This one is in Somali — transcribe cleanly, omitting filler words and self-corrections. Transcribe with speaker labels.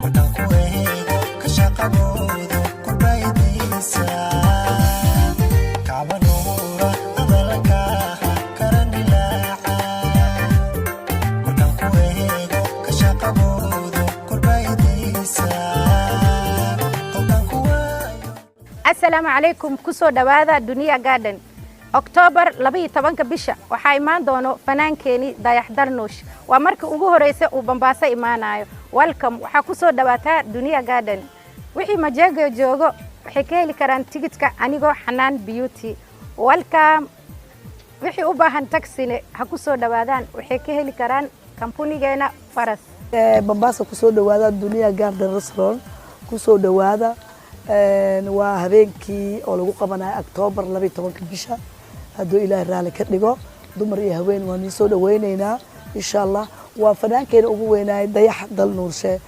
Speaker 1: Markaan ku eego ka shaqadooda kurbaydiisa kacba nuura hadalkaaha karanilaaca. Markaan ku eego ka shaqadooda kurbaydiisa kolkaan ku waayo.
Speaker 2: Asalaamu calaykum, kusoo dhowaada Duniya Garden. Oktoobar 12-ka bisha waxaa imaan doono fanaankeeni Dayax Dalnuush. Waa markii ugu horeysa uu Bambaaso imaanayo. Welcome, waxaa kusoo dhawaataa Duniya Garden. Wixii Majengo joogo waxay ka heli karaan tigidka anigoo Xanaan Beauty. Welcome. Wixii u baahan taxine ha kusoo dhowaadaan, waxay ka heli karaan kampunigeena Faras.
Speaker 3: Mombasa kusoo dhawaada, Dunia Garden Restaurant kusoo dhawaada. Waa habeenkii oo lagu qabanayo Octoobar 12-ka bisha, hadduu Ilaahay raali ka dhigo. Dumar iyo haween waan nii soo dhaweyneynaa, insha Allah. Waa fanaankeena ugu weynaayay, Dayax Dal Nuurshe.